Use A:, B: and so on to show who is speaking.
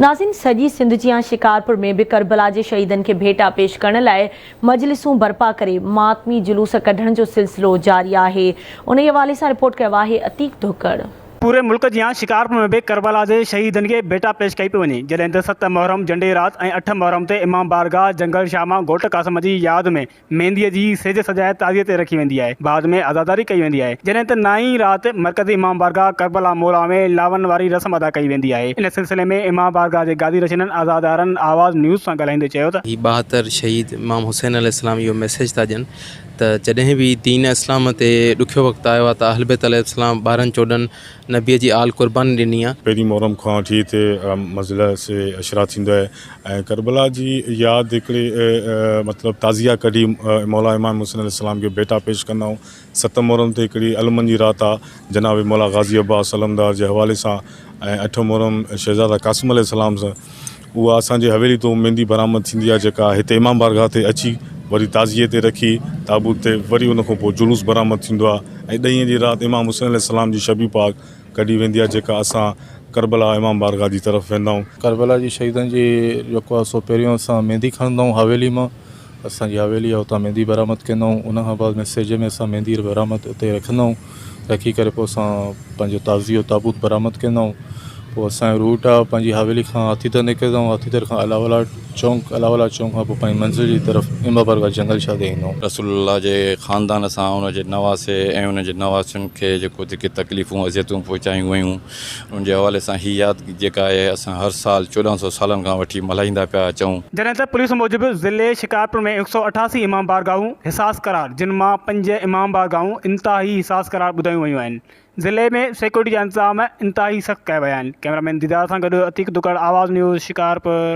A: ناظرين سڄي سنڌ جيان شڪارپور ۾ به ڪربلا جي شهيدن کي ڀيٽا پيش ڪرڻ لاء مجلسون برپا ڪري ماتمي جلوس ڪڍڻ جو سلسلو جاري آهي انهي حوالي سان رپورٽ ڪيو آهي عتيق ڌوڪڙ.
B: پوري ملڪ جيان شڪارپور ۾ به ڪربلا جي شهيدن کي ڀيٽا پيش ڪئي پئي وڃي جڏهن ته ست محرم جهنڊي رات ۽ اٺ محرم تي امام بارگاهه جنگل شاهه مان گهوٽ قاسم جي ياد ۾ مينديء جي سيج سجائي تعزيي تي رکي ويندي آهي. بعد ۾ عزاداري ڪئي ويندي آهي. جڏهن ته نائين رات مرڪزي امام بارگاهه ڪربلا مولا ۾ لاون واري رسم ادا ڪئي ويندي آهي. ان سلسلي ۾ امام بارگاهه جي گادي رشيدن عزادارن آواز نيوز سان ڳالهائيندي چيو ته.
C: هي 72 شهيد امام حسين عليه السلام اهو ميسيج ٿا ڏين ته جڏهن به دين اسلام تي ڏکيو وقت آيو آهي ته اهل بيت عليه السلام ٻارهن چوڏهن نبيء جي آل قرباني ڏني آهي.
D: پهرين محرم کان وٺي هتي مجلس عشرا ٿيندو آهي ۽ ڪربلا جي ياد هڪڙي مطلب تعزيه ڪڍي مولا امام حسين عليه السلام کي ڀيٽا پيش ڪندا آهيون. ست محرم تي هڪڙي علمن جي رات آهي جناب مولا غازي عباس علمدار جي حوالي سان ۽ اٺ محرم شهزاده قاسم عليه السلام سان اها اسان جي حويلي تون ميندي برآمد ٿيندي آهي جيڪا هتي امام بارگاهه تي اچي وري تعزيي تي رکي تابوت تي وري ان کان پوء جلوس برآمد ٿيندو آهي ۽ ڏهين جي رات امام حسين عليه السلام جي شبي پاڪ ڪڍي ويندي آهي جيڪا اسان ڪربلا امام بارگاهه جي طرف ويندا آهيون.
E: ڪربلا جي شهيدن جي جيڪو آهي سو پهريون اسان ميندي کڻندا آهيون حويلي مان اسان جي حويلي آهي اتان ميندي برآمد ڪندا آهيون ان کان بعد ۾ سيج ۾ اسان ميندي برآمد اتي رکندا آهيون رکي ڪري پوء اسان پنهنجو تعزيو تابوت برآمد ڪندا آهيون پوء اسان جو روٽ آهي پنهنجي حويلي کان هاٿي در نڪرندا آهيون هاٿي در کان الاولا چونڪ الاولا چونڪ کان پوء پنهنجي منزل جي طرف امبا برگاهه جنگل شاهه تي ايندا آهيون.
F: رسول الله جي خاندان سان ان جي نواسي ۽ ان جي نواسين کي جيڪو جيڪي تڪليفون اذيتون پهچايون ويون ان جي حوالي سان هي ياد جيڪا آهي اسان هر سال 14 سو سالن کان وٺي ملهائيندا پيا اچون.
B: جڏهن ته پوليس موجب ضلعي شڪارپور ۾ 188 امام بارگاهون حساس قرار جن مان پنج امام بارگاهون انتهائي حساس قرار ٻڌايون ويون آهن ضلعي ۾ سيڪيورٽي جا انتظام انتهائي سخت ڪيا ويا آهن ڪئميرا مين ديدار سان گڏ عتيق دڪڙ آواز نيوز شڪارپور.